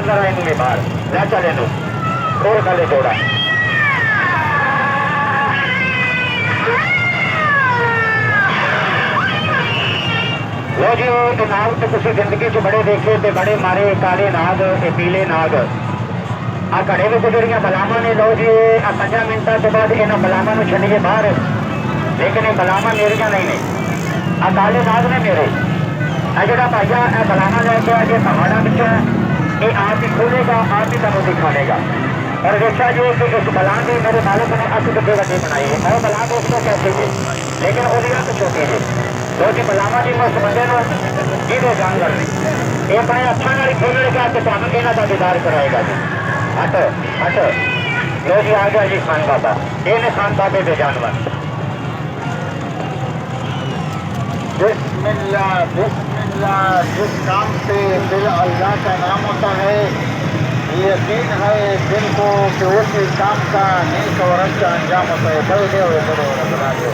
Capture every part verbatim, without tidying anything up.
ذرا اینوں وی ٻاہر لے چل، اینوں کھول کھلے جوڑا۔ لو جی، اے ناگ تے تسی زندگی چ بڑے ویکھے تے بڑے مارے، کالے ناگ تے پیلے ناگ۔ آ گھڑے وچ جڑیاں بلاواں نے، لو جی، آ پنجاں منٹاں تو بعد انہاں بلاواں نوں چھڈیے باہر، لیکن اے بلاواں میریاں نہیں نے، آ کالے ناگ نے میرے۔ اے جڑا بھائیا اے بلاواں لے کے آ جے پہاڑاں وچوں، اے آپ ہی کھولے گا، آپ ہی تانوں دکھاوے گا۔ اور ویکھیا جی کہ اس بلا دی میرے مالک نے اکھ کتنے وڈی بنائی ہے۔ اے بلا دوستو کیسی جی، لیکن اوہدی اکھ چھوٹی جی۔ لو جی، بلاواں جی، میں اس بندے نوں جیندے جانور نے، اے اپنے ہتھاں نال ہی کھولے گا تے تانوں انہاں دا دیدار کرائے گا جی۔ ہٹ، ہٹ۔ لو جی، آ گیا جی خان بابا، اے نے خان بابے دے جانور۔ بسم اللہ، بسم اللہ، جس کام سے دل اللہ کا نام ہوتا ہے، یقین ہے دل کو کہ اسی کام کا نیک اور اچھا انجام ہوتا ہے۔ بھائی دے ہوئے بڑے اور بنا دے۔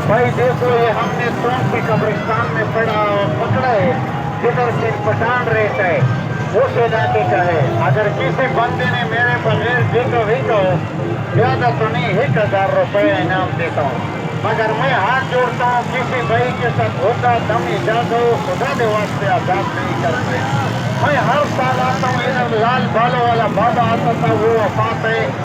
بھائی دیکھو، یہ ہم نے کون سی قبرستان میں پڑا، پکڑا ہے، جدھر سے پٹان رہتا ہے، اس علاقے کا ہے۔ اگر کسی بندے نے میرے بغیر دیکھا بھی تو زیادہ تو نہیں، ایک ہزار روپے انعام دیتا ہوں۔ مگر میں ہاتھ جوڑتا ہوں، کسی بھائی کے ساتھ ہوتا دم اجازت ہو، خدا دے واسطے آزاد نہیں کرتے۔ میں ہر سال آتا ہوں، ادھر لال بالوں والا بابا آتا تھا، وہ وفات ہے۔